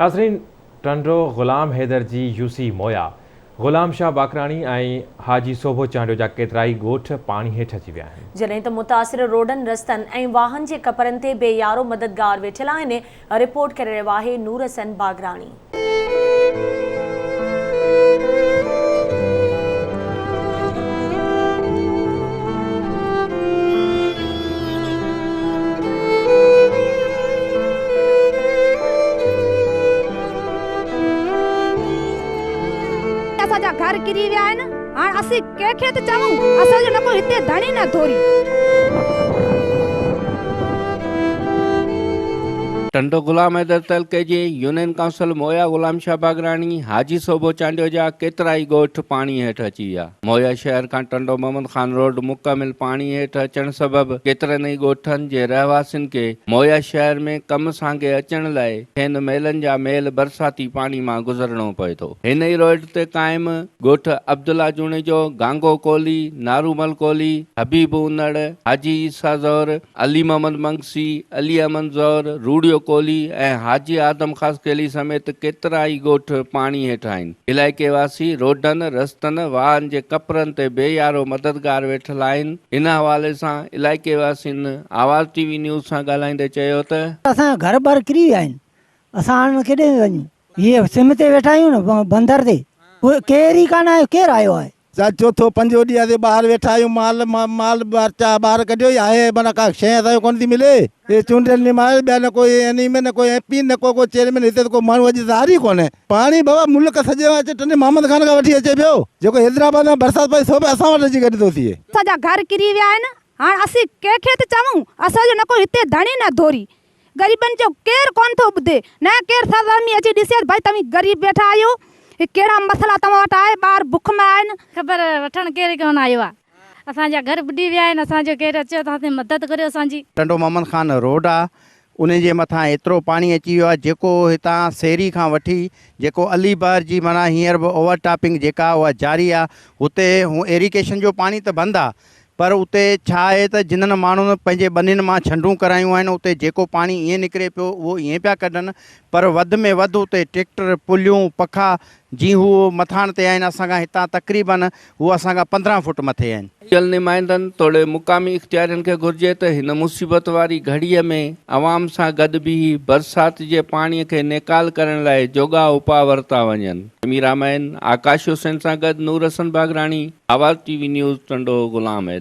ناظرين ٽنڊو غلام حيدر جي يوسي مويا، غلام شاهه باقراڻي ۽ حاجي سوڀو چانڊيو جا ڪيترائي ڳوٺ پاڻي هيٺ اچي ويا آهن. جڏهن ته متاثر روڊن، رستن ۽ واهن جي ڪپرن تي بي يارو مددگار ويٺل آهن، رپورٽ ڪري رهيو آهي نور حسن باگراڻي. اسان جا گهر ڪري ويا آهن هاڻ اسين ڪنهن کي ته چئون اسان جو نه ڪو هتي ڌڻي نه ڌوري. ٽنڊو غلام حيدر تعلقي جي يونين ڪائونسل مويا غلام شاهه باگراڻي، حاجي صوڀو چانڊيو جا ڪيترائي ڳوٺ پاڻي هيٺ اچي ويا. مويا شهر کان ٽنڊو محمد خان روڊ مڪمل پاڻي هيٺ اچڻ سبب ڪيترن ئي ڳوٺن جي رهواسين کي مويا شهر ۾ ڪم سانگي اچڻ لاء کين ميلن جا ميل برساتي پاڻي مان گذرڻو پئي ٿو. هن ئي روڊ تي قائم ڳوٺ عبدالله جوڻيجو، گانگو ڪولهي، نارومل ڪولهي، حبيب انڙ، حاجي عيسيٰ زهر، علي محمد منگسي، علي احمد زهر، روڙيو ڪولهي ۽ حاجي آدم خاصخيلي سميت ڪيترائي ڳوٺ پاڻي هيٺ آهن. علائقي واسي روڊن، رستن، واهن جي ڪپرن تي بي يارو مددگار ويٺل آهن. ان حوالي سان علائقي واسين آواز ٽي وي نيوز سان ڳالهائيندي چيو ته. اسان جا گهر ٻار ڪري ويا آهن، اسان هاڻ ڪيڏي وڃون؟ هيء سم تي ويٺا آهيون نه بندر تي، ڪير ئي ڪانه آيو، ڪير آيو آهي؟ چا چوٿون پنجون ڏينهن اسين ٻاهر ويٺا آهيون مال مال ٻچا ٻاهر ڪڍيو ئي آهي معنيٰ ڪا شيء اسان کي ڪونه ٿي ملي. هي چونڊيل نمائندا ٻيا نه ڪوئي اين اي ۾ نه ڪوئي ايم پي نه ڪو ڪو چيئرمين هتي ته ڪو ماڻهو اڄ ظاهر ئي ڪونهي. پاڻي بابا ملڪ سڄي مان اچي ٽنڊي محمد خان کان وٺي اچي پيو جيڪو حيدرآباد مان برسات پئي سو به اسان وٽ اچي گڏ ٿو ٿئي. اسان جا گهر ڪري ويا آهن هاڻ اسين ڪنهن کي ته چئون اسان جو نه ڪو هتي ڌڻي نه ڌوري غريبن جو ڪير ڪونه ٿو ٻڌي نه ڪير سرگرمي اچي ڏسي ته ڀائي توهين غريب ويٺا آهيو هي ڪهڙا مسئلا توهان وٽ آهي ٻار بک ۾ آهن. خبر وٺڻ ڪير ڪونه آيو آ اسان جا گهر ٻڏي ويا آهن اسان جو ڪير اچيو ته اسان مدد ڪريو اسان جي. ٽنڊو محمد خان روڊ آ انهي جي مٿان ايترو پاڻي اچي ويو آ جيڪو هتان سيري کان وٺي جيڪو علي بحر جي معنيٰ هينئر به اوور ٽاپنگ جيڪا اها جاري آ هتي هون ايريگيشن جو پاڻي ته بند آ پر اتي ڇا آهي ته جنھن ماڻھن پنھنجي ٻنين مان ڇنڊون ڪرايون آھن اتي جيڪو پاڻي ائين نڪري پيو اھو ائين پيا ڪڍن پر وڌ ۾ وڌ اتي ٽريڪٽر، پليون، پکا جي ھو مٿاڻ تي آھن اسان کان ھتان تقريبن ھو اسان کان 15 فوٽ مٿي آھن. چونڊيل نمائندن توڙي مقامي اختيارين کي گهرجي ته هن مصيبت واري گهڙيء ۾ عوام سان گڏ بيهي برسات جي پاڻي کي نيڪال ڪرڻ لاء جوڳا اپاء ورتا وڃن. ڪئميرا مين آڪاش حسين سان گڏ Noor Hassan Bagrani. Awaz T V news Tando Ghulam Haider.